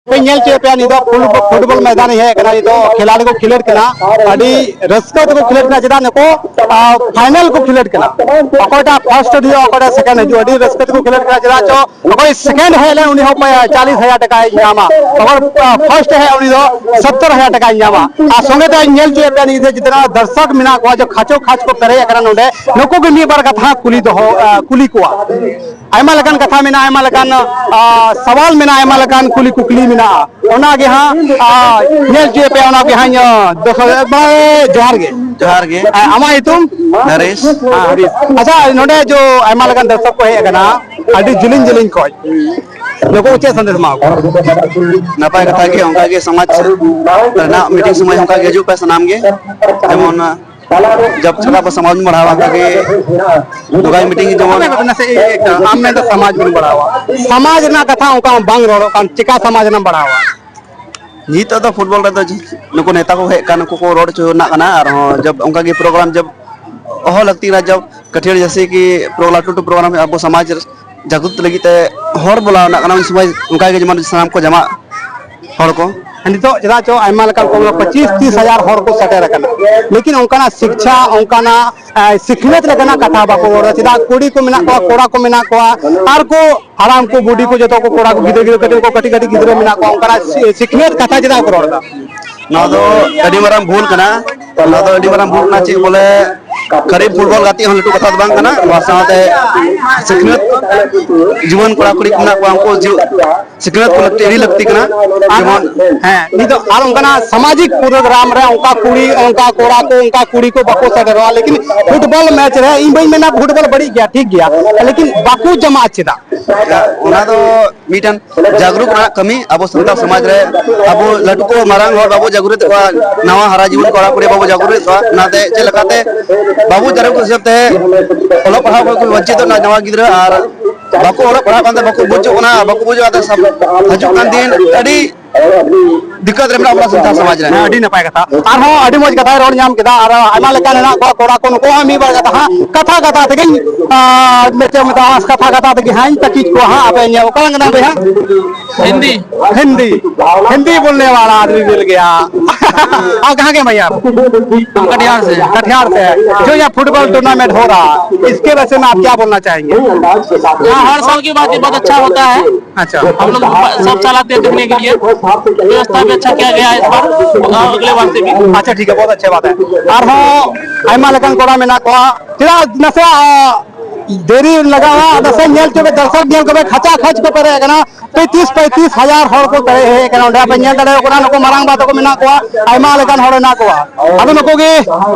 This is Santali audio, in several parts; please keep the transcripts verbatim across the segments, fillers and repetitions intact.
ᱯᱮ ᱧᱮᱞ ᱦᱚᱪᱚᱭᱮᱫ ᱯᱮᱭᱟ, ᱱᱤᱛ ᱫᱚ ᱯᱷᱩᱴᱵᱚᱞ, ᱯᱷᱩᱴᱵᱚᱞ ᱢᱚᱭᱫᱟᱱ ᱨᱮ ᱦᱮᱡ ᱟᱠᱟᱱᱟ᱾ ᱱᱤᱛ ᱫᱚ ᱠᱷᱤᱞᱟᱲᱤ ᱠᱚ ᱠᱷᱮᱞᱳᱰ ᱠᱟᱱᱟ, ᱟᱹᱰᱤ ᱨᱟᱹᱥᱠᱟᱹ ᱛᱮᱠᱚ ᱠᱷᱮᱞᱳᱰ ᱠᱟᱱᱟ᱾ ᱪᱮᱫᱟᱜ ᱱᱩᱠᱩ ᱯᱷᱟᱭᱱᱟᱞ ᱠᱚ ᱠᱷᱮᱞᱳᱰ ᱠᱟᱱᱟ, ᱚᱠᱚᱭᱴᱟᱜ ᱯᱷᱟᱨᱥᱴ ᱦᱤᱡᱩᱜᱼᱟ, ᱚᱠᱚᱭᱴᱟᱜ ᱥᱮᱠᱮᱱᱰ ᱦᱤᱡᱩᱜᱼᱟ, ᱟᱹᱰᱤ ᱨᱟᱹᱥᱠᱟᱹ ᱛᱮᱠᱚ ᱠᱷᱮᱞᱳᱰ ᱠᱟᱱᱟ᱾ ᱪᱮᱫᱟᱜ ᱪᱚ ᱚᱠᱚᱭ ᱥᱮᱠᱮᱱᱰ ᱦᱮᱡ ᱞᱮᱱ ᱩᱱᱤ ᱦᱚᱸ ᱯᱟᱭ-, ᱪᱟᱞᱤᱥ ᱦᱟᱡᱟᱨ ᱴᱟᱠᱟᱭ ᱧᱟᱢᱟ, ᱚᱠᱚᱭ ᱯᱷᱟᱨᱥᱴ ᱦᱮᱡ ᱩᱱᱤ ᱫᱚ ᱥᱚᱛᱛᱚᱨ ᱦᱟᱡᱟᱨ ᱴᱟᱠᱟᱭ ᱧᱟᱢᱟ᱾ ᱟᱨ ᱥᱚᱸᱜᱮ ᱛᱮ ᱧᱮᱞ ᱦᱚᱪᱚᱭᱮᱫ ᱯᱮᱭᱟ ᱱᱤᱛ ᱫᱚ ᱡᱤᱛᱱᱟ ᱫᱚᱨᱥᱚᱠ ᱢᱮᱱᱟᱜ ᱠᱚᱣᱟ, ᱡᱮ ᱠᱷᱟᱪᱚ ᱠᱷᱟᱪ ᱠᱚ ᱯᱮᱨᱮᱡ ᱟᱠᱟᱱᱟ ᱱᱚᱰᱮ, ᱱᱩᱠᱩ ᱜᱮ ᱢᱤᱫ ᱵᱟᱨ ᱠᱟᱛᱷᱟ ᱠᱩᱞᱤ ᱫᱚᱦᱚ, ᱟ, ᱠᱩᱞᱤ ᱠᱚᱣᱟ᱾ ᱟᱭᱢᱟ ᱞᱮᱠᱟᱱ ᱠᱟᱛᱷᱟ ᱢᱮᱱᱟᱜᱼᱟ, ᱟᱭᱢᱟ ᱞᱮᱠᱟᱱ, ᱟ, ᱥᱟᱣᱟᱞ ᱢᱮᱱᱟᱜᱼᱟ, ᱟᱭᱢᱟ ᱞᱮᱠᱟᱱ ᱠᱩᱞᱤ ᱠᱩᱠᱞᱤ ᱢᱮᱱᱟᱜᱼᱟ, ᱚᱱᱟ ᱜᱮ ᱦᱟᱸᱜ, ᱟ, ᱧᱮᱞ ᱦᱚᱪᱚᱭᱮᱫ ᱯᱮᱭᱟ, ᱚᱱᱟ ᱜᱮ ᱦᱟᱸᱜ ᱤᱧ, ᱟ, ᱫᱚᱥ ᱦᱟᱡᱟᱨ, ᱵᱟᱭ, ᱡᱚᱦᱟᱨ ᱜᱮ᱾ ᱡᱚᱦᱟᱨ ᱜᱮ᱾ ᱟ, ᱟᱢᱟᱜ ᱧᱩᱛᱩᱢ? ᱱᱚᱨᱮᱥ᱾ ᱟ, ᱦᱚᱨᱤᱥ᱾ ᱟᱪᱪᱷᱟ, ᱱᱚᱰᱮ ᱡᱚ ᱟᱭᱢᱟ ᱞᱮᱠᱟᱱ ᱫᱚᱨᱥᱚᱠ ᱠᱚ ᱦᱮᱡ ᱟᱠᱟᱱᱟ, ᱟᱹᱰᱤ ᱡᱤᱞᱤᱧ ᱡᱤᱞᱤᱧ ᱠᱷᱚᱡ, ᱱᱩᱠᱩ ᱪᱮᱫ ᱥᱟᱸᱫᱮᱥ ᱮᱢᱟ ᱠᱚᱣᱟ? ᱱᱟᱯᱟᱭ ᱠᱟᱛᱷᱟ ᱜᱮ, ᱚᱱᱠᱟ ᱜᱮ ᱥᱚᱢᱟᱡᱽ ᱨᱮᱱᱟᱜ ᱢᱤᱴᱤᱝ ᱥᱚᱢᱚᱭ ᱚᱱᱠᱟ ᱜᱮ ᱦᱤᱡᱩᱜ ᱯᱮ ᱥᱟᱱᱟᱢ ᱜᱮ, ᱡᱮᱢᱚᱱ ᱡᱟᱵ ᱪᱷᱟᱲᱟ ᱟᱵᱚ ᱥᱚᱢᱟᱡᱽ ᱵᱚᱱ ᱵᱟᱲᱦᱟᱣᱟ, ᱚᱱᱠᱟ ᱜᱮ ᱡᱚᱜᱟᱣ ᱢᱤᱴᱤᱝ ᱡᱮᱢᱚᱱ ᱱᱟᱥᱮ ᱤᱭᱟᱹ ᱠᱟᱱᱟ, ᱟᱢ ᱢᱮᱱᱫᱟ ᱥᱚᱢᱟᱡᱽ ᱵᱚᱱ ᱵᱟᱲᱦᱟᱣᱟ, ᱥᱚᱢᱟᱡᱽ ᱨᱮᱱᱟᱜ ᱠᱟᱛᱷᱟ ᱚᱱᱠᱟ ᱵᱟᱝ ᱨᱚᱲᱚᱜ ᱠᱟᱱ, ᱪᱮᱠᱟ ᱥᱚᱢᱟᱡᱽ ᱨᱮᱱᱟᱜ ᱵᱟᱲᱦᱟᱣᱟ? ᱱᱤᱛᱚᱜ ᱫᱚ ᱯᱷᱩᱴᱵᱚᱞ ᱨᱮᱫᱚ ᱡᱤ-, ᱱᱩᱠᱩ ᱱᱮᱛᱟ ᱠᱚ ᱦᱮᱡ ᱟᱠᱟᱱ, ᱱᱩᱠᱩ ᱠᱚ ᱨᱚᱲ ᱦᱚᱪᱚ ᱨᱮᱱᱟᱜ ᱠᱟᱱᱟ᱾ ᱟᱨᱦᱚᱸ ᱡᱚᱵ ᱚᱱᱠᱟ ᱜᱮ ᱯᱨᱳᱜᱨᱟᱢ ᱡᱚᱵ ᱦᱚᱦᱚ ᱞᱟᱹᱠᱛᱤ ᱠᱟᱱᱟ, ᱡᱚᱵ ᱠᱟᱹᱴᱷᱤᱭᱟᱹᱲ ᱡᱮᱭᱥᱮ ᱠᱤ ᱯᱨᱳ-, ᱞᱟᱹᱴᱩ ᱞᱟᱹᱴᱩ ᱯᱨᱳᱜᱨᱟᱢ ᱟᱵᱚ ᱥᱚᱢᱟᱡᱽ ᱨᱮ ᱡᱟᱜᱽᱨᱩᱛ ᱞᱟᱹᱜᱤᱫ ᱛᱮ ᱦᱚᱲ ᱵᱚᱞᱟᱣ ᱨᱮᱱᱟᱜ ᱠᱟᱱᱟ, ᱩᱱ ᱥᱚᱢᱚᱭ ᱚᱱᱠᱟ ᱜᱮ ᱡᱮᱢᱚᱱ ᱥᱟᱱᱟᱢ ᱠᱚ ᱡᱟᱢᱟᱜ ᱦᱚᱲ ᱠᱚ᱾ ᱱᱤᱛᱚᱜ ᱪᱮᱫᱟᱜ ᱪᱚ ᱟᱭᱢᱟ ᱞᱮᱠᱟᱱ ᱠᱚ ᱯᱚᱸᱪᱤᱥ ᱛᱤᱥ ᱦᱟᱡᱟᱨ ᱦᱚᱲ ᱠᱚ ᱥᱮᱴᱮᱨ ᱟᱠᱟᱱᱟ, ᱞᱮᱠᱤᱱ ᱚᱱᱠᱟᱱᱟᱜ ᱥᱤᱠᱪᱷᱟ, ᱚᱱᱠᱟᱱᱟᱜ, ᱮ, ᱥᱤᱠᱷᱱᱟᱹᱛ ᱞᱮᱠᱟᱱᱟᱜ ᱠᱟᱛᱷᱟ ᱵᱟᱠᱚ ᱨᱚᱲᱟ᱾ ᱪᱮᱫᱟᱜ ᱠᱩᱲᱤ ᱠᱚ ᱢᱮᱱᱟᱜ ᱠᱚᱣᱟ, ᱠᱚᱲᱟ ᱠᱚ ᱢᱮᱱᱟᱜ ᱠᱚᱣᱟ, ᱟᱨ ᱠᱚ ᱦᱟᱲᱟᱢ ᱠᱚ, ᱵᱩᱰᱷᱤ ᱠᱚ, ᱡᱚᱛᱚ ᱠᱚ ᱠᱚᱲᱟ ᱠᱚ, ᱜᱤᱫᱽᱨᱟᱹ, ᱜᱤᱫᱽᱨᱟᱹ, ᱠᱟᱹᱴᱤᱡ ᱠᱚ, ᱠᱟᱹᱴᱤᱡ ᱠᱟᱹᱴᱤᱡ ᱜᱤᱫᱽᱨᱟᱹ ᱢᱮᱱᱟᱜ ᱠᱚᱣᱟ, ᱚᱱᱠᱟᱱᱟᱜ ᱥᱤ-, ᱥᱤᱠᱷᱱᱟᱹᱛ ᱠᱟᱛᱷᱟ ᱪᱮᱫᱟᱜ ᱵᱟᱠᱚ ᱨᱚᱲ ᱮᱫᱟ? ᱱᱚᱣᱟ ᱫᱚ ᱟᱹᱰᱤ ᱢᱟᱨᱟᱝ ᱵᱷᱩᱞ ᱠᱟᱱᱟ᱾ ᱱᱚᱣᱟ ᱫᱚ ᱟᱹᱰᱤ ᱢᱟᱨᱟᱝ ᱵᱷᱩᱞ ᱠᱟᱱᱟ᱾ ᱪᱮᱫ ᱵᱚᱞᱮ ᱠᱷᱟᱹᱞᱤ ᱯᱷᱩᱴᱵᱚᱞ ᱜᱟᱛᱮᱜ ᱦᱚᱸ ᱞᱟᱹᱴᱩ ᱠᱟᱛᱷᱟ ᱫᱚ ᱵᱟᱝ ᱠᱟᱱᱟ᱾ ᱱᱚᱣᱟ ᱥᱟᱶᱛᱮ ᱥᱤᱠᱷᱱᱟᱹᱛ ᱡᱩᱣᱟᱹᱱ ᱠᱚᱲᱟ ᱠᱩᱲᱤ ᱠᱚ ᱢᱮᱱᱟᱜ ᱠᱚᱣᱟ, ᱩᱱᱠᱩ ᱡᱤᱣ-, ᱥᱤᱠᱷᱱᱟᱹᱛ ᱠᱚ ᱞᱟᱹᱠᱛᱤ, ᱟᱹᱰᱤ ᱞᱟᱹᱠᱛᱤ ᱠᱟᱱᱟ᱾ ᱟᱨ ᱡᱮᱢᱚᱱ ᱦᱮᱸ, ᱱᱤᱛᱚᱜ ᱟᱨ ᱚᱱᱠᱟᱱᱟᱜ ᱥᱟᱢᱟᱡᱤᱠ ᱯᱨᱳᱜᱨᱟᱢ ᱨᱮ ᱚᱱᱠᱟ ᱠᱩᱲᱤ, ᱚᱱᱠᱟ ᱠᱚᱲᱟ ᱠᱚ, ᱚᱱᱠᱟ ᱠᱩᱲᱤ ᱠᱚ ᱵᱟᱠᱚ ᱥᱮᱴᱮᱨᱚᱜᱼᱟ, ᱞᱮᱠᱤᱱ ᱯᱷᱩᱴᱵᱚᱞ ᱢᱮᱪ ᱨᱮ, ᱤᱧ ᱵᱟᱹᱧ ᱢᱮᱱᱟ ᱯᱷᱩᱴᱵᱚᱞ ᱵᱟᱹᱲᱤᱡ ᱜᱮᱭᱟ, ᱴᱷᱤᱠ ᱜᱮᱭᱟ, ᱞᱮᱠᱤᱱ ᱵᱟᱠᱚ ᱡᱚᱢᱟᱜᱼᱟ ᱪᱮᱫᱟᱜ? ᱚᱱᱟ ᱫᱚ ᱢᱤᱫᱴᱮᱱ ᱡᱟᱜᱽᱨᱩᱠ ᱨᱮᱱᱟᱜ ᱠᱟᱹᱢᱤ ᱟᱵᱚ ᱥᱟᱱᱛᱟᱲ ᱥᱚᱢᱟᱡᱽ ᱨᱮ᱾ ᱟᱵᱚ ᱞᱟᱹᱴᱩ ᱠᱚ ᱢᱟᱨᱟᱝ ᱦᱚᱲ ᱵᱟᱵᱚ ᱡᱟᱜᱽᱨᱩᱠᱮᱫ ᱠᱚᱣᱟ, ᱱᱟᱣᱟ ᱦᱟᱨᱟ ᱡᱩᱣᱟᱹᱱ ᱠᱚᱲᱟ ᱠᱩᱲᱤ ᱵᱟᱵᱚ ᱡᱟᱜᱽᱨᱩᱠᱮᱫ ᱠᱚᱣᱟ, ᱚᱱᱟᱛᱮ ᱪᱮᱫ ᱞᱮᱠᱟᱛᱮ ᱵᱟᱵᱚ ᱡᱟᱜᱽᱨᱩᱠ ᱦᱤᱥᱟᱹᱵ ᱛᱮ ᱚᱞᱚᱜ ᱯᱟᱲᱦᱟᱣ ᱠᱷᱚᱱ ᱠᱚ ᱵᱚᱧᱪᱤᱛᱚᱜ ᱠᱟᱱᱟ ᱱᱟᱣᱟ ᱜᱤᱫᱽᱨᱟᱹ, ᱟᱨ ᱵᱟᱠᱚ ᱚᱞᱚᱜ ᱯᱟᱲᱦᱟᱜ ᱠᱟᱱᱛᱮ ᱵᱟᱠᱚ ᱵᱩᱡᱩᱜ ᱠᱟᱱᱟ, ᱵᱟᱠᱚ ᱵᱩᱡᱩᱜ ᱠᱟᱱᱛᱮ ᱥᱟᱢ-, ᱦᱤᱡᱩᱜ ᱠᱟᱱ ᱫᱤᱱ ᱟᱹᱰᱤ ᱫᱤᱠᱠᱟᱛ ᱨᱮ ᱢᱮᱱᱟᱜ ᱵᱚᱱᱟ ᱥᱟᱱᱛᱟᱲ ᱥᱚᱢᱟᱡᱽ ᱨᱮ᱾ ᱦᱮᱸ, ᱟᱹᱰᱤ ᱱᱟᱯᱟᱭ ᱠᱟᱛᱷᱟ᱾ ᱟᱨᱦᱚᱸ ᱟᱹᱰᱤ ᱢᱚᱡᱽ ᱠᱟᱛᱷᱟᱭ ᱨᱚᱲ ᱧᱟᱢ ᱠᱮᱫᱟ᱾ ᱟᱨ ᱟᱭᱢᱟ ᱞᱮᱠᱟᱱ ᱦᱮᱱᱟᱜ ᱠᱚᱣᱟ ᱠᱚᱲᱟ ᱠᱚ, ᱱᱩᱠᱩ ᱦᱚᱸ ᱢᱤᱫ ᱵᱟᱨ ᱠᱟᱛᱷᱟ ᱦᱟᱸᱜ, ᱠᱟᱛᱷᱟ ᱠᱟᱛᱷᱟ ᱛᱮᱜᱮᱧ, ᱟᱨ ᱪᱮᱫ ᱢᱮᱛᱟᱜᱼᱟ, ᱠᱟᱛᱷᱟ ᱠᱟᱛᱷᱟ ᱛᱮᱜᱮ ᱦᱟᱸᱜ ᱤᱧ ᱛᱟᱹᱠᱤᱡ ᱠᱚᱣᱟ ᱦᱟᱸᱜ᱾ ᱟᱯᱮ ᱧᱮᱞ ᱚᱠᱟ ᱞᱟᱝ ᱠᱟᱱᱟ ᱵᱚᱭᱦᱟ? ᱦᱤᱱᱫᱤ᱾ ᱦᱤᱱᱫᱤ, ᱦᱤᱱᱫᱤ ᱵᱚᱞᱱᱮ ᱣᱟᱞᱟ ᱟᱫᱢᱤ ᱢᱤᱞ ᱜᱮᱭᱟ᱾ ᱟᱯ ᱠᱟᱦᱟᱸ ᱠᱮ ᱵᱷᱟᱭᱭᱟ? ᱦᱟᱢ ᱠᱟᱴᱤᱦᱟᱨ ᱥᱮ᱾ ᱠᱟᱴᱤᱦᱟᱨ ᱥᱮ। जो यहाँ फुटबॉल टूर्नामेंट हो रहा, इसके बारे में आप क्या बोलना चाहेंगे? हाँ, हर साल की बात है, बहुत अच्छा होता है। अच्छा। हम लोग सब साल आते हैं देखने के लिए, व्यवस्था भी अच्छा किया गया है इस बार, और अगले बार से भी। अच्छा, ठीक है, बहुत अच्छी बात है। ᱟᱨᱦᱚᱸ ᱟᱭᱢᱟ ᱞᱮᱠᱟᱱ ᱠᱚᱲᱟ ᱢᱮᱱᱟᱜ ᱠᱚᱣᱟ᱾ ᱪᱮᱫᱟᱜ ᱱᱟᱥᱮ, ᱟ, ᱫᱮᱨᱤ ᱞᱟᱜᱟᱜᱼᱟ, ᱱᱟᱥᱮ ᱧᱮᱞ ᱦᱚᱪᱚ ᱯᱮ, ᱫᱚᱨᱥᱚᱠ ᱧᱮᱞ ᱠᱚᱯᱮ, ᱠᱷᱟᱪᱟ ᱠᱷᱟᱪ ᱠᱚ ᱯᱮᱨᱮᱡ ᱟᱠᱟᱱᱟ᱾ ᱯᱮᱸᱭᱛᱨᱤᱥ ᱯᱮᱸᱭᱛᱨᱤᱥ ᱦᱟᱡᱟᱨ ᱦᱚᱲ ᱠᱚ ᱯᱮᱨᱮᱡ ᱦᱮᱡ ᱟᱠᱟᱱᱟ ᱚᱸᱰᱮ᱾ ᱟᱯᱮ ᱧᱮᱞ ᱫᱟᱲᱮᱭᱟᱠᱚ ᱠᱟᱱᱟ, ᱱᱩᱠᱩ ᱢᱟᱨᱟᱝ ᱵᱟ ᱛᱟᱠᱚ ᱢᱮᱱᱟᱜ ᱠᱚᱣᱟ, ᱟᱭᱢᱟ ᱞᱮᱠᱟᱱ ᱦᱚᱲ ᱢᱮᱱᱟᱜ ᱠᱚᱣᱟ᱾ ᱟᱫᱚ ᱱᱩᱠᱩ ᱜᱮ,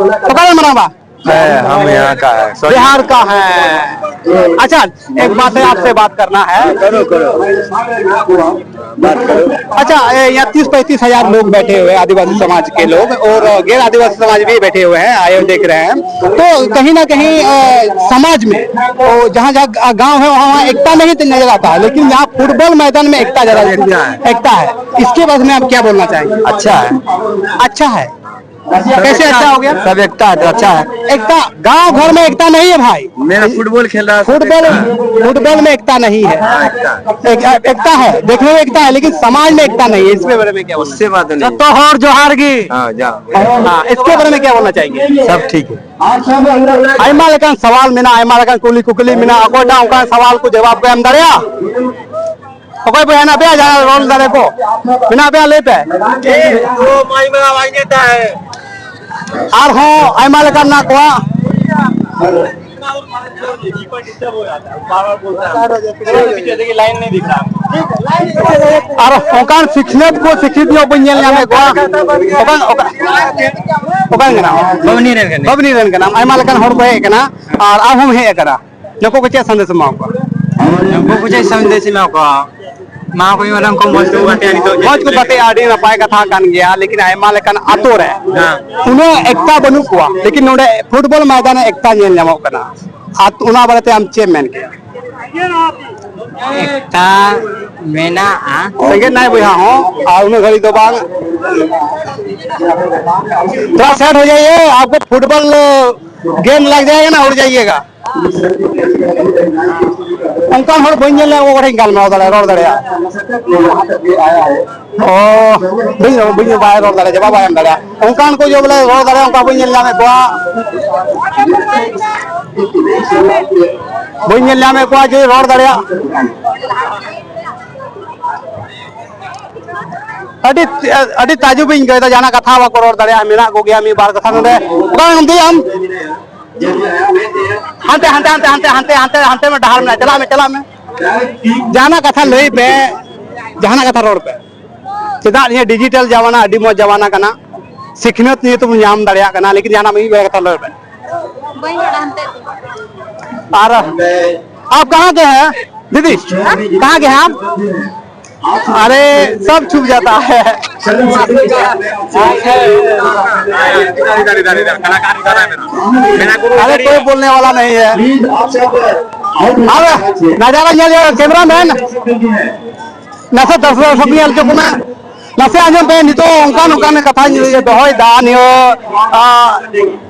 ᱚᱠᱟᱨᱮ ᱢᱟᱨᱟᱝ ᱵᱟ? है, हम यहाँ का है। सॉरी। बिहार का है। अच्छा, एक बात है, आपसे बात करना है। करो, करो। बात करो। अच्छा, ए, यहाँ तीस पैंतीस हजार लोग बैठे हुए हैं, आदिवासी समाज के लोग, और गैर आदिवासी समाज भी बैठे हुए हैं, आए हुए देख रहे हैं। तो कहीं ना कहीं, अ, समाज में, तो जहाँ जहाँ ग-, गांव है, वहाँ वहाँ एकता नहीं नजर आता है, लेकिन यहाँ फुटबॉल मैदान में एकता ज्यादा, एकता है। एकता है। इसके बारे में आप क्या बोलना चाहेंगे? अच्छा है। अच्छा है। कैसे अच्छा हो गया? सब एकता है तो अच्छा है। एकता, गांव घर में एकता नहीं है भाई। मेरा फुटबॉल खेल रहा है, सब फुटबॉल, एकता है। फुटबॉल में एकता नहीं है। हाँ, एकता है। एक, एकता है, देखने में एकता है, लेकिन समाज में एकता नहीं है। इसके बारे में क्या बोलना? उससे बात नहीं। ᱡᱚᱛᱚ ᱦᱚᱲ ᱡᱚᱦᱟᱨ ᱜᱮ। हाँ, जाओ। हाँ, इसके बारे में क्या बोलना चाहेंगे? सब ठीक है। ᱟᱭᱢᱟ ᱞᱮᱠᱟᱱ ᱥᱟᱣᱟᱞ ᱢᱮᱱᱟᱜᱼᱟ, ᱟᱭᱢᱟ ᱞᱮᱠᱟᱱ ᱠᱩᱞᱤ ᱠᱩᱠᱞᱤ ᱢᱮᱱᱟᱜᱼᱟ᱾ ᱚᱠᱚᱭᱴᱟᱜ ᱚᱱᱠᱟᱱ ᱥᱟᱣᱟᱞ ᱠᱚ ᱡᱚᱵᱟᱵ ᱠᱚ ᱮᱢ ᱫᱟᱲᱮᱭᱟᱜᱼᱟ? ᱚᱠᱚᱭ ᱵᱚᱭᱦᱟ ᱦᱮᱱᱟᱜ ᱯᱮᱭᱟ ᱡᱟᱦᱟᱸ ᱨᱚᱲ ᱫᱟᱲᱮ ᱠᱚ ᱢᱮᱱᱟᱜ ᱯᱮᱭᱟ, ᱞᱟᱹᱭ ᱯᱮ᱾ ᱟᱨᱦᱚᱸ ᱟᱭᱢᱟ ᱞᱮᱠᱟᱱ ᱢᱮᱱᱟᱜ ᱠᱚᱣᱟ᱾ ᱟᱨ ᱚᱱᱠᱟᱱ ᱥᱤᱠᱷᱱᱟᱹᱛ ᱠᱚ ᱥᱤᱠᱷᱤᱛ ᱧᱚᱜ ᱵᱟᱹᱧ ᱧᱮᱞ ᱧᱟᱢᱮᱫ ᱠᱚᱣᱟ᱾ ᱚᱠᱟ, ᱚᱠᱟ, ᱚᱠᱟᱱ ᱠᱟᱱᱟᱢ? ᱵᱟᱢᱱᱤ ᱨᱮᱱ ᱠᱟᱹᱱᱟᱹᱧ᱾ ᱵᱟᱢᱱᱤ ᱨᱮᱱ ᱠᱟᱱᱟᱢ᱾ ᱟᱭᱢᱟ ᱞᱮᱠᱟᱱ ᱦᱚᱲ ᱠᱚ ᱦᱮᱡ ᱟᱠᱟᱱᱟ ᱟᱨ ᱟᱢ ᱦᱚᱸᱢ ᱦᱮᱡ ᱟᱠᱟᱱᱟ᱾ ᱱᱩᱠᱩ ᱠᱚ ᱪᱮᱫ ᱥᱟᱸᱫᱮᱥ ᱮᱢᱟ ᱠᱚᱣᱟ? ᱱᱩᱠᱩ ᱠᱚ ᱪᱮᱫ ᱥᱟᱸᱫᱮᱥ ᱮᱢᱟ ᱠᱚᱣᱟ? ᱢᱟ ᱠᱚ ᱢᱟᱨᱟᱝ ᱠᱚ ᱢᱚᱡᱽ ᱠᱚ ᱜᱟᱛᱮᱜᱼᱟ ᱱᱤᱛᱚᱜ᱾ ᱢᱚᱡᱽ ᱠᱚ ᱜᱟᱛᱮᱜᱼᱟ, ᱟᱹᱰᱤ ᱱᱟᱯᱟᱭ ᱠᱟᱛᱷᱟ ᱠᱟᱱ ᱜᱮᱭᱟ, ᱞᱮᱠᱤᱱ ᱟᱭᱢᱟ ᱞᱮᱠᱟᱱ ᱟᱛᱳ ᱨᱮ ᱦᱮᱸ᱾ ᱩᱱᱟᱹᱜ ᱮᱠᱛᱟ ᱵᱟᱹᱱᱩᱜ ᱠᱚᱣᱟ, ᱞᱮᱠᱤᱱ ᱱᱚᱰᱮ ᱯᱷᱩᱴᱵᱚᱞ ᱢᱚᱭᱫᱟᱱ ᱨᱮ ᱮᱠᱛᱟ ᱧᱮᱞ ᱧᱟᱢᱚᱜ ᱠᱟᱱᱟ᱾ ᱟᱨ ᱚᱱᱟ ᱵᱟᱨᱮᱛᱮ ᱟᱢ ᱪᱮᱫ ᱮᱢ ᱢᱮᱱ ᱠᱮᱭᱟ? ᱮᱠᱛᱟ ᱢᱮᱱᱟᱜᱼᱟ᱾ ᱥᱟᱸᱜᱮ ᱱᱟᱭ ᱵᱚᱭᱦᱟ ᱦᱚᱸ, ᱟᱨ ᱩᱱᱟᱹᱜ ᱜᱷᱟᱹᱲᱤᱡ ᱫᱚ ᱵᱟᱝ᱾ ᱛᱷᱚᱲᱟ ᱥᱮᱴ ᱦᱳ ᱡᱟᱭᱮ, ᱟᱯᱠᱚ ᱯᱷᱩᱴᱵᱚᱞ ᱜᱮᱢ ᱞᱟᱜ ᱡᱟᱭᱮᱜᱟ ᱱᱟ, ᱩᱴ ᱡᱟᱭᱮᱜᱟ᱾ ᱚᱱᱠᱟᱱ ᱦᱚᱲ ᱵᱟᱹᱧ ᱧᱮᱞ ᱞᱮᱫ ᱠᱚ ᱴᱷᱮᱱ ᱜᱟᱞᱢᱟᱨᱟᱣ ᱫᱟᱲᱮᱭᱟᱜᱼᱟ, ᱨᱚᱲ ᱫᱟᱲᱮᱭᱟᱜᱼᱟ᱾ ᱚ, ᱵᱟᱹᱧ, ᱵᱟᱹᱧ, ᱵᱟᱭ ᱨᱚᱲ ᱫᱟᱲᱮᱭᱟᱜᱼᱟ, ᱡᱟᱵᱟ ᱵᱟᱭ ᱮᱢ ᱫᱟᱲᱮᱭᱟᱜᱼᱟ᱾ ᱚᱱᱠᱟᱱ ᱠᱚ ᱡᱮ ᱵᱚᱞᱮ ᱨᱚᱲ ᱫᱟᱲᱮᱭᱟᱜᱼᱟ, ᱚᱱᱠᱟ ᱵᱟᱹᱧ ᱧᱮᱞ ᱧᱟᱢᱮᱫ ᱠᱚᱣᱟ᱾ ᱵᱟᱹᱧ ᱧᱮᱞ ᱧᱟᱢᱮᱫ ᱠᱚᱣᱟ ᱡᱮ ᱨᱚᱲ ᱫᱟᱲᱮᱭᱟᱜ᱾ ᱟᱹᱰᱤ, ᱟᱹᱰᱤ ᱛᱟᱡᱩᱵ ᱤᱧ ᱟᱹᱭᱠᱟᱹᱣ ᱮᱫᱟ, ᱡᱟᱦᱟᱱᱟᱜ ᱠᱟᱛᱷᱟ ᱵᱟᱠᱚ ᱨᱚᱲ ᱫᱟᱲᱮᱭᱟᱜᱼᱟ᱾ ᱢᱮᱱᱟᱜ ᱠᱚᱜᱮᱭᱟ ᱢᱤᱫ ᱵᱟᱨ ᱠᱟᱛᱷᱟ ᱱᱚᱰᱮ᱾ ᱚᱠᱟ ᱠᱷᱚᱱ ᱫᱩᱭ ᱟᱢ? ᱦᱟᱱᱛᱮ, ᱦᱟᱱᱛᱮ, ᱦᱟᱱᱛᱮ, ᱦᱟᱱᱛᱮ, ᱦᱟᱱᱛᱮ, ᱦᱟᱱᱛᱮ, ᱦᱟᱱᱛᱮ ᱢᱮ, ᱰᱟᱦᱟᱨ ᱢᱮᱱᱟᱜᱼᱟ, ᱪᱟᱞᱟᱜ ᱢᱮ, ᱪᱟᱞᱟᱜ ᱢᱮ᱾ ᱡᱟᱦᱟᱱᱟᱜ ᱠᱟᱛᱷᱟ ᱞᱟᱹᱭ ᱯᱮ, ᱡᱟᱦᱟᱱᱟᱜ ᱠᱟᱛᱷᱟ ᱨᱚᱲ ᱯᱮ᱾ ᱪᱮᱫᱟᱜ ᱱᱤᱭᱟᱹ ᱰᱤᱡᱤᱴᱟᱞ ᱡᱟᱢᱟᱱᱟ ᱟᱹᱰᱤ ᱢᱚᱡᱽ ᱡᱟᱢᱟᱱᱟ ᱠᱟᱱᱟ, ᱥᱤᱠᱷᱱᱟᱹᱛ ᱱᱤᱭᱟᱹ ᱛᱮᱵᱚᱱ ᱧᱟᱢ ᱫᱟᱲᱮᱭᱟᱜ ᱠᱟᱱᱟ, ᱞᱮᱠᱤᱱ ᱡᱟᱦᱟᱱᱟᱜ ᱢᱤᱫ ᱵᱟᱨ ᱠᱟᱛᱷᱟ ᱞᱟᱹᱭ ᱯᱮ᱾ ᱵᱟᱹᱧ ᱵᱟᱲᱟᱭᱟ ᱦᱟᱱᱛᱮ᱾ ᱟᱨ ᱟᱯ ᱠᱟᱦᱟᱸ ᱠᱮ ᱦᱮᱸ ᱫᱤᱫᱤ? ᱠᱟᱦᱟᱸ ᱠᱮ ᱦᱮᱸ ᱟᱯ? अरे, सब छुप जाता है। अरे, कोई बोलने वाला नहीं है। अब नजारा ये जो कैमरामैन, ᱱᱟᱥᱮ ᱫᱚᱨᱥᱚᱠ ᱧᱮᱞ ᱦᱚᱪᱚ ᱠᱚᱢᱟ, ᱱᱟᱥᱮ ᱟᱸᱡᱚᱢ ᱯᱮ᱾ ᱱᱤᱛᱚᱜ ᱚᱱᱠᱟᱱ ᱚᱱᱠᱟᱱ ᱠᱟᱛᱷᱟᱧ ᱫᱚᱦᱚᱭᱮᱫᱟ ᱱᱤᱭᱟᱹ, ᱟ,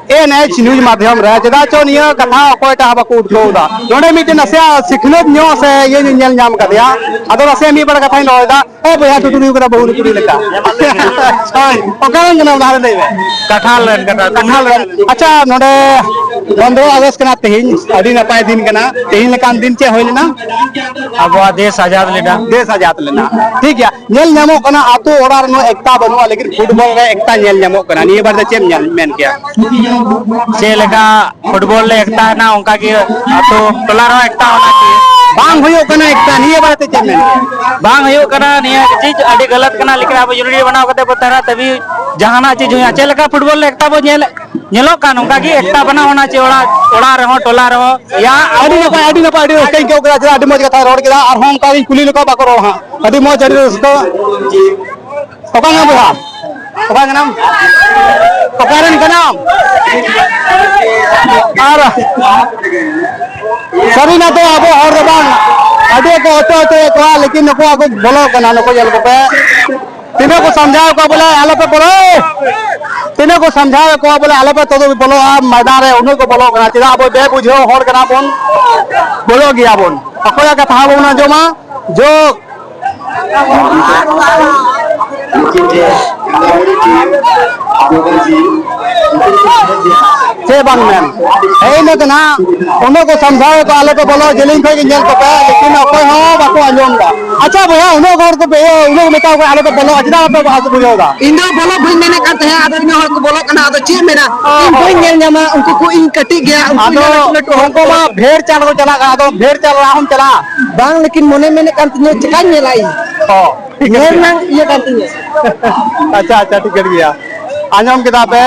ᱮᱱ ᱮᱭᱤᱪ ᱱᱤᱭᱩᱡᱽ ᱢᱟᱫᱽᱫᱷᱚᱢ ᱨᱮ, ᱪᱮᱫᱟᱜ ᱪᱚ ᱱᱤᱭᱟᱹ ᱠᱟᱛᱷᱟ ᱚᱠᱚᱭᱴᱟᱜ ᱦᱚᱸ ᱵᱟᱠᱚ ᱩᱴᱷᱟᱹᱣ ᱮᱫᱟ᱾ ᱱᱚᱰᱮ ᱢᱤᱫᱴᱮᱱ ᱱᱟᱥᱮᱭᱟᱜ ᱥᱤᱠᱷᱱᱟᱹᱛ ᱧᱚᱜ ᱥᱮ ᱤᱭᱟᱹ ᱧᱚᱜ ᱧᱮᱞ ᱧᱟᱢ ᱠᱟᱫᱮᱭᱟ, ᱟᱫᱚ ᱱᱟᱥᱮᱭᱟᱜ ᱢᱤᱫ ᱵᱟᱨ ᱠᱟᱛᱷᱟᱧ ᱨᱚᱲ ᱮᱫᱟ᱾ ᱮ ᱵᱚᱭᱦᱟ, ᱴᱩᱴᱩᱨᱤ ᱠᱟᱱᱟ, ᱵᱟᱹᱦᱩ ᱴᱩᱴᱩᱨᱤ ᱞᱮᱠᱟ᱾ ᱦᱳᱭ, ᱚᱠᱟ ᱨᱮᱱ ᱠᱟᱱᱟᱢ ᱞᱟᱦᱟ ᱨᱮ ᱞᱟᱹᱭ ᱢᱮ? ᱠᱟᱴᱷᱟᱞ ᱨᱮᱱ ᱠᱟᱱᱟ᱾ ᱠᱟᱴᱷᱟᱞ ᱨᱮᱱ᱾ ᱟᱪᱪᱷᱟ, ᱱᱚᱰᱮ ᱯᱚᱱᱫᱽᱨᱚ ᱟᱜᱚᱥᱴ ᱠᱟᱱᱟ ᱛᱮᱦᱮᱧ, ᱟᱹᱰᱤ ᱱᱟᱯᱟᱭ ᱫᱤᱱ ᱠᱟᱱᱟ᱾ ᱛᱮᱦᱮᱧ ᱞᱮᱠᱟᱱ ᱫᱤᱱ ᱪᱮᱫ ᱦᱩᱭ ᱞᱮᱱᱟ? ᱟᱵᱚᱣᱟᱜ ᱫᱮᱥ ᱟᱡᱟᱫ ᱞᱮᱱᱟ᱾ ᱫᱮᱥ ᱟᱡᱟᱫ ᱞᱮᱱᱟ᱾ ᱴᱷᱤᱠ ᱜᱮᱭᱟ, ᱧᱮᱞ ᱧᱟᱢᱚᱜ ᱠᱟᱱᱟ ᱟᱛᱳ ᱚᱲᱟᱜ ᱨᱮ ᱱᱚᱣᱟ ᱮᱠᱛᱟ ᱵᱟᱹᱱᱩᱜᱼᱟ, ᱞᱮᱠᱤᱱ ᱯᱷᱩᱴᱵᱚᱞ ᱨᱮ ᱮᱠᱛᱟ ᱧᱮᱞ ᱧᱟᱢᱚᱜ ᱠᱟᱱᱟ᱾ ᱱᱤᱭᱟᱹ ᱵᱟᱨ ᱫᱚ ᱪᱮᱫ ᱮᱢ ᱧᱮᱞ, ᱢᱮᱱ ᱠᱮᱭᱟ? ᱪᱮᱫ ᱞᱮᱠᱟ ᱯᱷᱩᱴᱵᱚᱞ ᱞᱮ ᱮᱠᱛᱟ ᱮᱱᱟ, ᱚᱱᱠᱟ ᱜᱮ ᱟᱛᱳ ᱴᱚᱞᱟ ᱨᱮᱦᱚᱸ ᱮᱠᱛᱟ ᱚᱱᱟ ᱜᱮ᱾ ᱵᱟᱝ ᱦᱩᱭᱩᱜ ᱠᱟᱱᱟ ᱮᱠᱛᱟ, ᱱᱤᱭᱟᱹ ᱵᱟᱨᱮᱛᱮ ᱪᱮᱫ ᱢᱮᱱ? ᱵᱟᱝ ᱦᱩᱭᱩᱜ ᱠᱟᱱᱟ, ᱱᱤᱭᱟᱹ ᱪᱤᱡᱽ ᱟᱹᱰᱤ ᱜᱟᱞᱟᱛ ᱠᱟᱱᱟ, ᱞᱮᱠᱤᱱ ᱟᱵᱚ ᱡᱩᱱᱤᱴ ᱵᱮᱱᱟᱣ ᱠᱟᱛᱮ ᱵᱚ ᱛᱟᱦᱮᱱᱟ, ᱛᱟᱵᱤ ᱡᱟᱦᱟᱱᱟᱜ ᱪᱤᱡᱽ ᱦᱩᱭᱩᱜᱼᱟ᱾ ᱪᱮᱫ ᱞᱮᱠᱟ ᱯᱷᱩᱴᱵᱚᱞ ᱨᱮ ᱮᱠᱛᱟ ᱵᱚ ᱧᱮᱞ, ᱧᱮᱞᱚᱜ ᱠᱟᱱ, ᱚᱱᱠᱟ ᱜᱮ ᱮᱠᱛᱟ ᱵᱮᱱᱟᱣ ᱚᱱᱟ ᱪᱮ ᱚᱲᱟᱜ, ᱚᱲᱟᱜ ᱨᱮᱦᱚᱸ, ᱴᱚᱞᱟ ᱨᱮᱦᱚᱸ, ᱭᱟ ᱟᱹᱰᱤ ᱟᱵᱚ ᱱᱟᱯᱟᱭ, ᱟᱹᱰᱤ ᱱᱟᱯᱟᱭ, ᱟᱹᱰᱤ ᱨᱟᱹᱥᱠᱟᱹᱧ ᱟᱹᱭᱠᱟᱹᱣ ᱠᱮᱫᱟ, ᱪᱮᱫᱟᱜ ᱟᱹᱰᱤ ᱢᱚᱡᱽ ᱠᱟᱛᱷᱟᱭ ᱨᱚᱲ ᱠᱮᱫᱟ, ᱟᱨᱦᱚᱸ ᱚᱱᱠᱟ ᱜᱤᱧ ᱠᱩᱞᱤ ᱞᱮᱠᱚ ᱵᱟᱠᱚ ᱨᱚᱲ ᱦᱟᱸᱜ, ᱟᱹᱰᱤ ᱢᱚᱡᱽ, ᱟᱹᱰᱤ ᱨᱟᱹᱥᱠᱟᱹ᱾ ᱚᱠᱟ ᱠᱟᱱᱟᱢ ᱵᱚᱭᱦᱟ? ᱚᱠᱟ ᱠᱟᱱᱟᱢ? ᱚᱠᱟ ᱨᱮᱱ ᱠᱟᱱᱟᱢ? ᱟᱨ ᱥᱟᱹᱨᱤᱱᱟᱛᱮ ᱟᱵᱚ ᱦᱚᱲ ᱫᱚ ᱵᱟᱝ, ᱟᱹᱰᱤ ᱠᱚ ᱚᱪᱚ ᱚᱪᱚᱭᱮᱫ ᱠᱚᱣᱟ, ᱞᱮᱠᱤᱱ ᱱᱩᱠᱩ ᱟᱠᱚ ᱵᱚᱞᱚ ᱠᱟᱱᱟ, ᱱᱩᱠᱩ ᱧᱮᱞ ᱠᱚᱯᱮ᱾ ᱛᱤᱱᱟᱹᱜ ᱠᱚ ᱥᱟᱢᱡᱷᱟᱣᱮᱫ ᱠᱚᱣᱟ ᱵᱚᱞᱮ ᱟᱞᱚᱯᱮ ᱵᱚᱞᱚ, ᱛᱤᱱᱟᱹᱜ ᱠᱚ ᱥᱟᱢᱡᱷᱟᱣᱮᱫ ᱠᱚᱣᱟ ᱵᱚᱞᱮ ᱟᱞᱚᱯᱮ ᱛᱚᱫᱚ ᱵᱚᱞᱚᱜᱼᱟ ᱢᱚᱭᱫᱟᱱ ᱨᱮ, ᱩᱱᱟᱹᱜ ᱠᱚ ᱵᱚᱞᱚᱜ ᱠᱟᱱᱟ᱾ ᱪᱮᱫᱟᱜ ᱟᱵᱚ ᱵᱮᱵᱩᱡᱷᱟᱹᱣ ᱦᱚᱲ ᱠᱟᱱᱟ ᱵᱚᱱ, ᱵᱚᱞᱚᱜ ᱜᱮᱭᱟ ᱵᱚᱱ᱾ ᱚᱠᱚᱭᱟᱜ ᱠᱟᱛᱷᱟ ᱦᱚᱸ ᱵᱟᱵᱚᱱ ᱟᱸᱡᱚᱢᱟ᱾ ᱡᱚ ᱪᱮᱫ ᱵᱟᱝ ᱢᱮᱱ? ᱦᱮᱸ, ᱤᱱᱟᱹ ᱫᱚ ᱱᱟᱦᱟᱜ ᱩᱱᱟᱹᱜ ᱠᱚ ᱥᱟᱢᱡᱷᱟᱣ ᱠᱚ ᱟᱞᱚ ᱯᱮ ᱵᱚᱞᱚ, ᱡᱮᱞᱮᱧ ᱠᱷᱚᱱ ᱜᱮ ᱧᱮᱞ ᱠᱚᱯᱮ, ᱞᱮᱠᱤᱱ ᱚᱠᱚᱭ ᱦᱚᱸ ᱵᱟᱠᱚ ᱟᱸᱡᱚᱢ ᱮᱫᱟ᱾ ᱟᱪᱪᱷᱟ ᱵᱚᱭᱦᱟ, ᱩᱱᱟᱹᱜ ᱦᱚᱲ ᱠᱚ ᱵᱮ-, ᱩᱱᱟᱹᱜ ᱠᱚ ᱢᱮᱛᱟ ᱠᱚ ᱠᱟᱱᱟ, ᱟᱞᱚ ᱯᱮ ᱵᱚᱞᱚᱜᱼᱟ, ᱪᱮᱫᱟᱜ ᱵᱟᱯᱮ ᱵᱟᱯᱮ ᱵᱩᱡᱷᱟᱹᱣ ᱮᱫᱟ? ᱤᱧ ᱫᱚ ᱵᱚᱞᱚ ᱵᱟᱹᱧ ᱢᱮᱱᱮᱫ ᱠᱟᱱ ᱛᱟᱦᱮᱸᱫ, ᱟᱫᱚ ᱤᱱᱟᱹᱜ ᱦᱚᱲ ᱠᱚ ᱵᱚᱞᱚᱜ ᱠᱟᱱᱟ, ᱟᱫᱚ ᱪᱮᱫ ᱮᱢ ᱢᱮᱱᱟ? ᱤᱧ ᱵᱟᱹᱧ ᱧᱮᱞ ᱧᱟᱢᱟ, ᱩᱱᱠᱩ ᱠᱚ ᱤᱧ ᱠᱟᱹᱴᱤᱡ ᱜᱮᱭᱟ, ᱩᱱᱠᱩ ᱟᱫᱚ ᱤᱧ ᱞᱟᱹᱴᱩ ᱞᱟᱹᱴᱩ ᱦᱚᱲ ᱩᱱᱠᱩ ᱠᱚ ᱢᱟ ᱵᱚᱞᱚᱜ ᱠᱟᱱᱟ᱾ ᱵᱷᱮᱲ ᱪᱟᱞ ᱠᱚ ᱪᱟᱞᱟᱜ ᱠᱟᱱᱟ, ᱟᱫᱚ ᱵᱷᱮᱲ ᱪᱟᱞ ᱨᱟᱦᱟ ᱦᱚᱸᱢ ᱪᱟᱞᱟᱜᱼᱟ? ᱵᱟᱝ, ᱞᱮᱠᱤᱱ ᱢᱚᱱᱮ ᱢᱮᱱᱮᱫ ᱠᱟᱱ ᱛᱤᱧᱟᱹ, ᱪᱮᱠᱟᱧ ᱧᱮᱞᱟ ᱤᱧ? ᱚ, ᱴᱷᱤᱠ ᱜᱮᱭᱟ, ᱧᱮᱞ ᱴᱷᱤᱠ ᱨᱮᱱᱟᱜ ᱜᱮᱭᱟ᱾ ᱤᱭᱟᱹ ᱠᱟᱱ ᱛᱤᱧᱟᱹ᱾ ᱟᱪᱪᱷᱟ, ᱟᱪᱪᱷᱟ, ᱴᱷᱤᱠᱟᱹᱱ ᱜᱮᱭᱟ᱾ ᱟᱸᱡᱚᱢ ᱠᱮᱫᱟ ᱯᱮ?